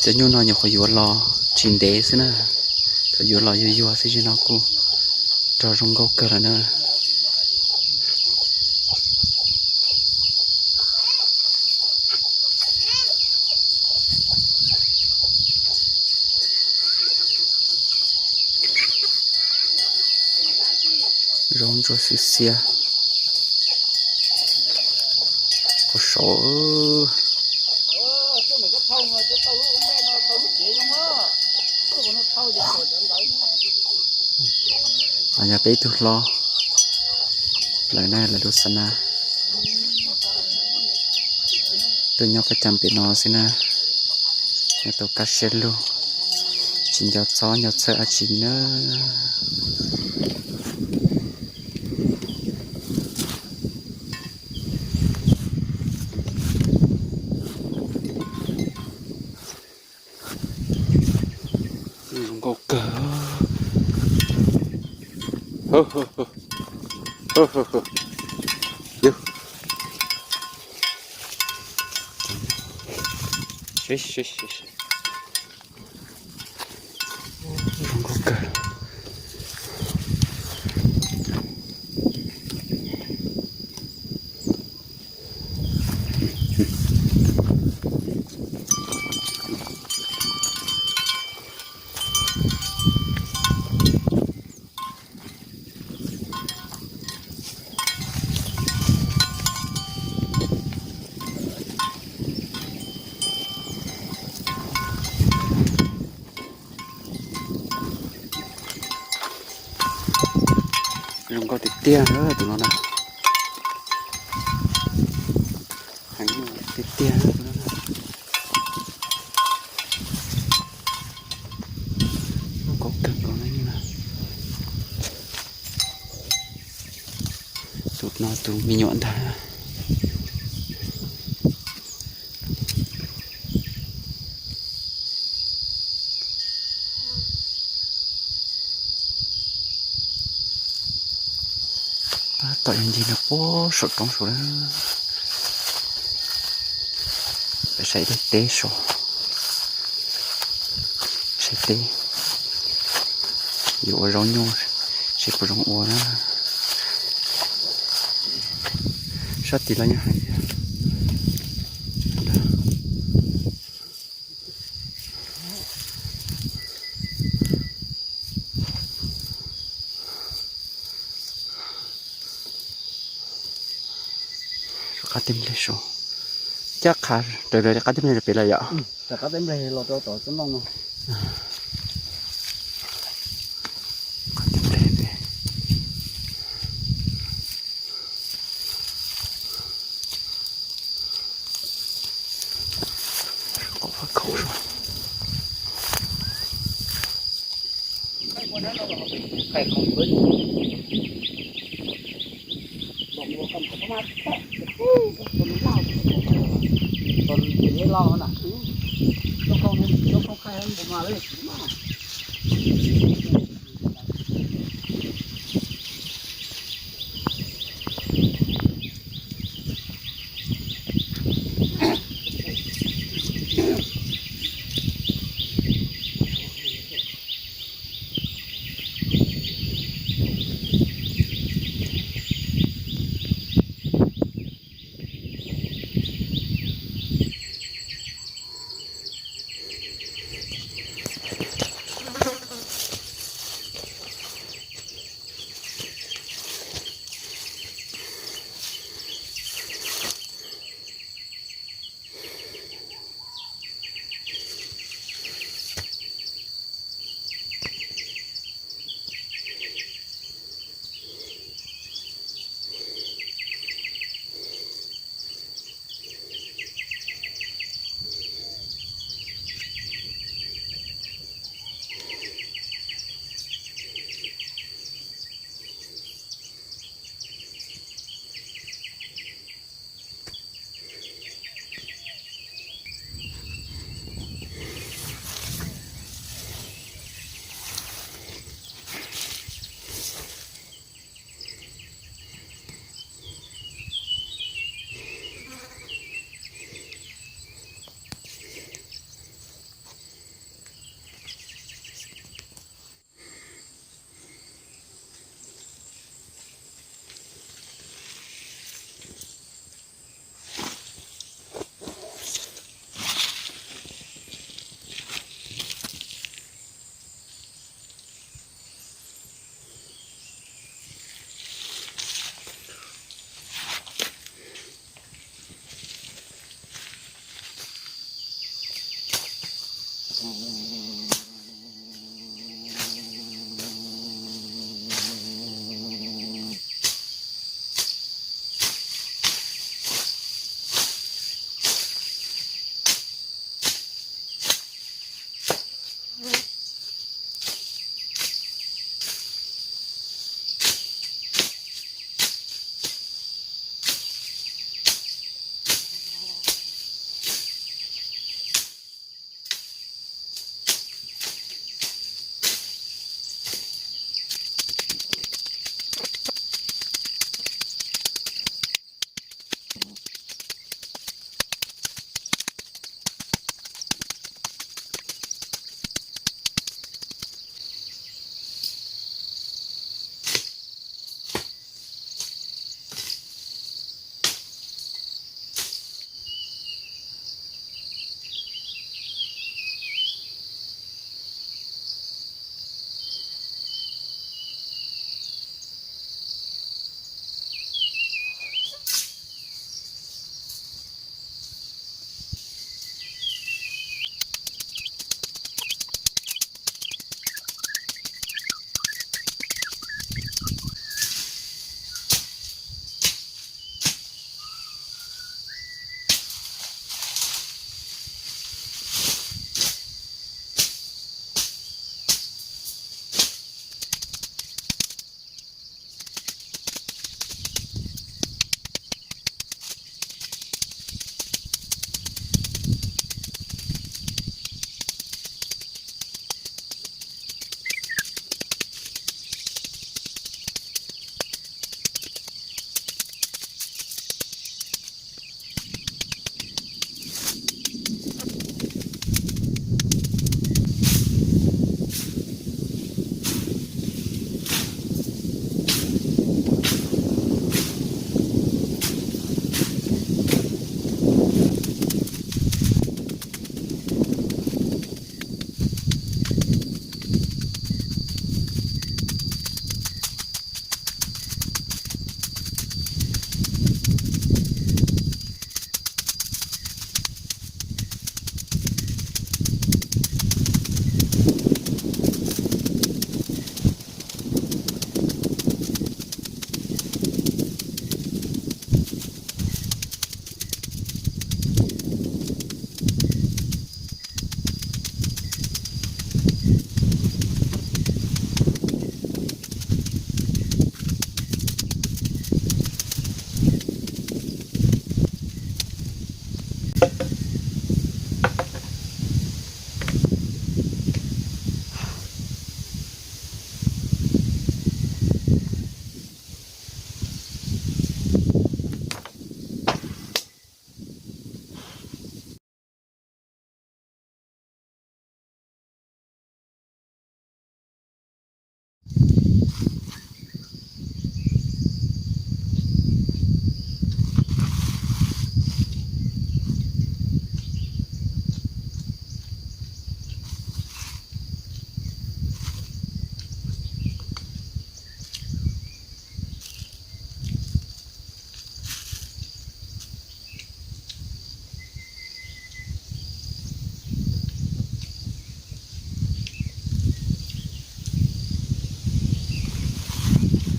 Cov nyuj no nyuam qhuav yuav los tsis ntev xwb na, thaum yuav los yuag yuag xwb, zaum no kuj rog zoo nkauj kawg lawm na. Zaub ntsuab xiab xiab. Kua saud. Yog peb ib tug hlob lawv na, lawv lub xab nab tuaj nyob pab cag pem no xwb na. Nyob tau kaj siab lug, tsis nco txob nco txhawj dab tsi na. Zoo nkauj kawg. Zoo nkauj kawg. Zoo nkauj tiag tiag tus no na. Heev tiag tiag tus no na. Zoo nkauj kawg nkaus na. Tus no tus me nyuam ntag. Tab tom yog ncig no puag saum roob saud na. Peb saib ib teg teb saud, saib teb, yuav ua zaub nyuj, seb puas zoo ua na. Sab tid los yeej heev thiab. Qab teb nplej saud, caj qha raws li qab teb nplej rau pem lawm yom. Qab teb nplej los rau tom tsob ntoo no. Qab teb nplej pem. Qhov faj khaum.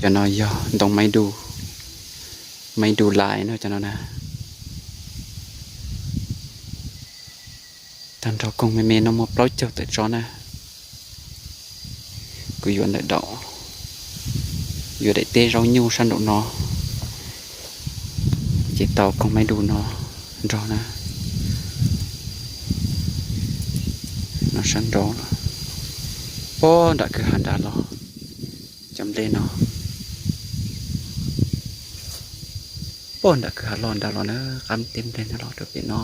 Cov no yog ntoo maib du, maib du lais no cov no na. Tag nrho koog me me no muaj plaub caug tawm tsob na. Kuv yuav ntawm daum, yuav daim teb zaub nyuj sab nraum no, ces tau koog maib du no nrog na. No sab nraud, puag nram kwj ha nrad los cov nplej no, puag nram kwj ha loj nrad los na, qab teb nplej no los rau pem no,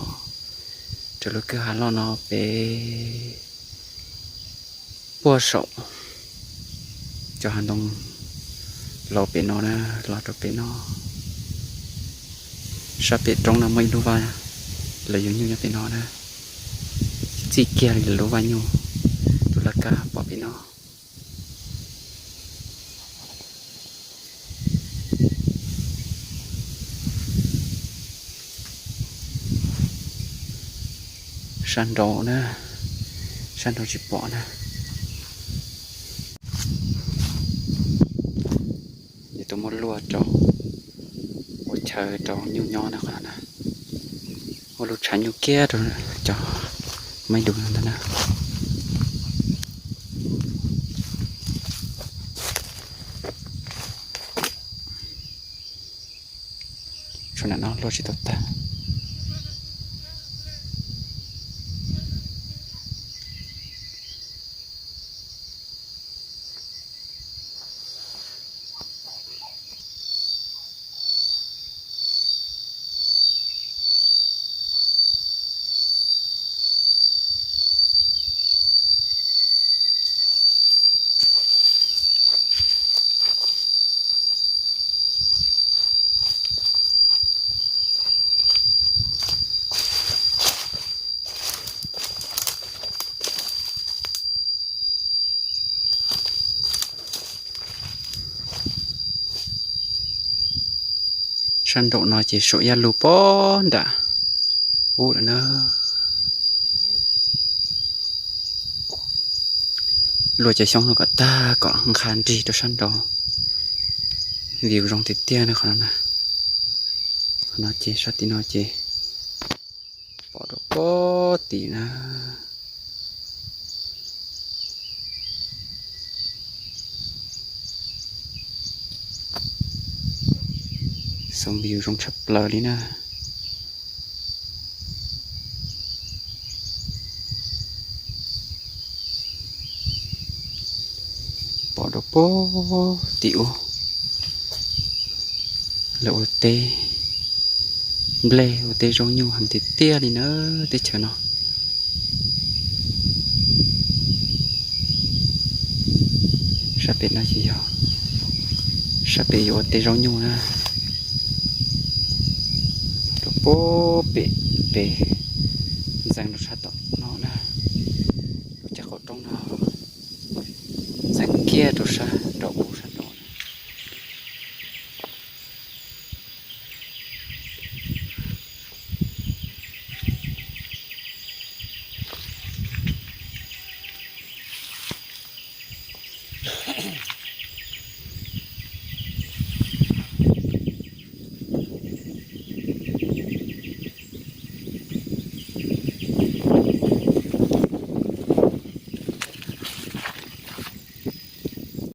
raws lub kwj ha loj no pem puag saum cov hav ntoo laus pem no na, los rau pem no. Sab pem roob no muaj ib lub vaj, lawv yuav nyuj nyob pem no na. Txij kiag li lub vaj nyuj, tus laj kab pom pem no. Sab nraud na, sab nraud tsis pom na. Ces tus muab luaj rau ua chaw rau nyuj nyob na qhov no na. Ua lub tshav nyuj kiag rau cov maib du no ntag na. Tshuav nram no luaj tsis tau tag. Sab nraum no ces saum yaj lug puag nram ub lawm na. Luaj cov xyoob no kom tag kom nqa nrig rau sab nraud, view zoo tiag tiag na qhov no na. Qhov no ces sab tim no ces pom rau puag tim na. Xoo view zoo tshaj plaws li na. Pom rau puag tim ub, lawv ua teb nplej ua teb zaub nyuj heev tiag tiag li na teb chaws no. Sab pem no ces yog, sab pem yuav ua teb zaub nyuj na. Rau puag pem, pem ntxeev rau sab tom